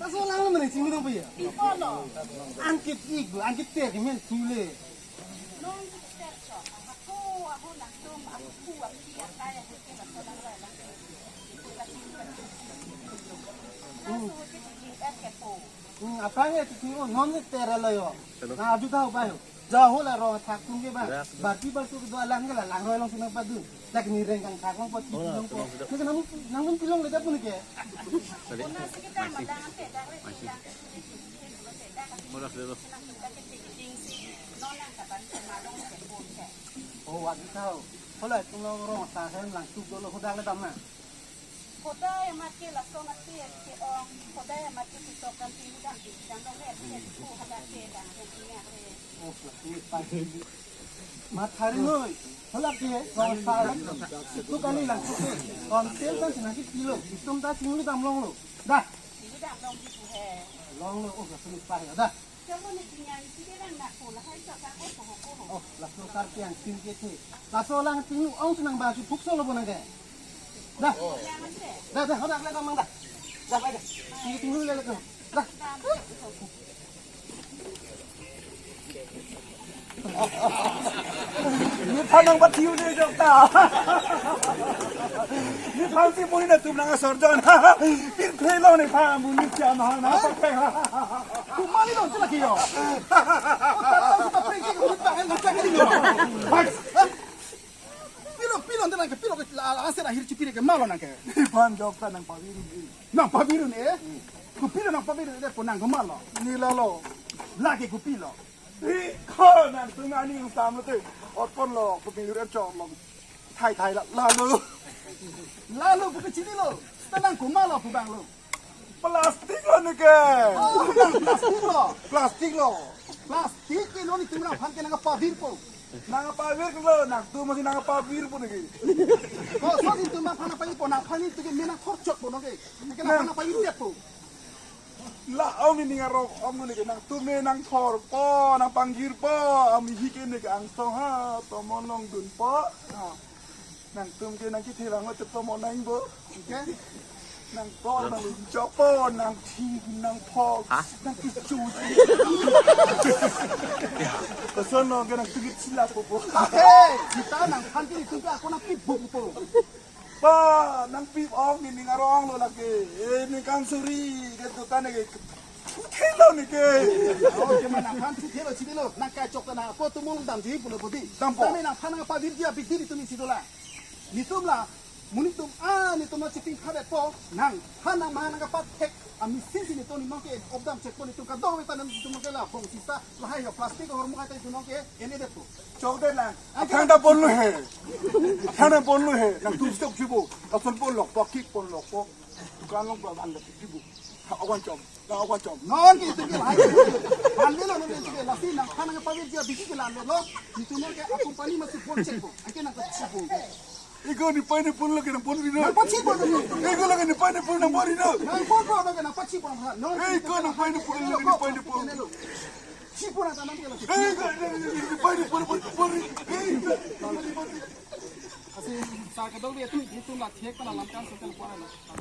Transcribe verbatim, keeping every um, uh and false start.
Laso lang naman ang chingdong pa ya. Ang kit-ik, ang kit-ik, men sule. Hmm. Hmm, aphrang ya, tingko, non ni tera lo yo. Na, aju tahu pa yo. Jaho la rong athak atum ke ba. Barpi barsu kedo alang ke la langroi alongsi nangpadun. Lake ni rengkang thak along poti pilong ko. Neke nang nang pun pilongle dak pun ke. Tadi. Masih. Masih. Hola, Fredo. Oh, aju tahu. Hola, tung lo rong athak hem lang tuk dolo hodak le dam na. Hodai amat ke lason ate ke-ong, hodai amat ke ketok kan tingdang tingdang dong le, ke ku hadak ke dang, dang tingdang le. Oh, ini pagi. Mat hari noi. Hola ke, kalau salah, itu kali lang. Konten kan senang kilo, itum ta singli dam longlo. Dah. Tingdang dong gitu he. Longlo, oh, lason pagi dah. Oh, laso tar piang tin ke te. Laso lang tin ong senang basi puk solo bonang ke. Dah. Dah, dah, hodak le kamang dah. Dah, dah, dah. Tin tin le le ko. Dah. Nephan nangpathiu ne jok ta. Nephan si muni na tum nang asor jon. Pirthe lo nephan muni siam ha na pakai. Kumali lo sila kiyo. Otak tahu kita pringki ke mulut tangan kita ke dilo. Pilo, pilo, nanti nangke pilo ke la la ase na hirchi pire ke malo nangke. Nephan jok ta nangpabirun. Nangpabirun eh. Kopilo nangpabirun eh, po nang komalo. Ni lalo. Lake kopilo. Ri ko nangtum aning samlo te. Otpon lo, kopilo ri chok lo. Thai thai la, lalo. Lalo bukan chini lo. Tenang komalo pu bang lo. Plastik lo neke. Oh, nang plastik lo. Plastik lo. Plastik ke lo netum nangphan ke nangpabirpo. Nangpabir lo, nangtum masih nangpabirpo neke. Ko so netum nangphan pabirpo, nangphan itu ke mena thorchok po neke. Neke nangphan pabir po. La, om ni ningarok, om ni ke nangtum ne nangthorpo, nangpanggirpo, om hi ke neke angsong ha, tomon longdunpo. Ah. Nangtum ke nangkethe lang lo tomon nangbo. Oke. Nangpo, nangchokpo, nangthi, nangpho, ha? Nangkichu. Koson lo ke nangtum ke chila popo. Hey, kita nangphan ke netum ke ako nangpibuk po. Pa, nangpi ong ni ningarong lo lake. Eh, ningkan suri ke tutan ke. Thelo neke. Oh, ke mana nangphan thelo chini lo. Nangkachok ta nang ako tumul damji pulo bodi. Dampo. Tame nangphan nangpabirji abidi netum isi dolang. Netum la, muni tum, ah, netum lo chiping khadet po. Nangphan nangma nangkapathek. Ami sinsi netum ni mangke obdam chek po netum kadokave ta netum ke la bong sisa lahai yo plastik hormu kata netum ke ene det po. Chokdet lang. Aphrang ta ponlo he. Aphrang ta ponlo he. Nangtum chokchipo. Lason ponlo, pakik ponlo, pok. Dukan along ba ban lo chipo. Ha, awan chom. Ha, awan chom. Non ke netum ke lahai. Ban lo non ke lasi nangphan nangpabirji abidi ke la lo. Netum ke akompani masih pon chek po. Anke nangkachipo. Iko nepei nepei lo ke nangponri no. Nangpachipo no. Iko lo ke nepei nepei nangponri no. Nangponpo no ke nangpachipo no. No. Iko nepei nepei lo ke nepei nepei. Chipo na tanam ke lo. Iko nepei nepei nangponri. Asi sa kadokave tu itu la thek pen alam kan setel kuara lo.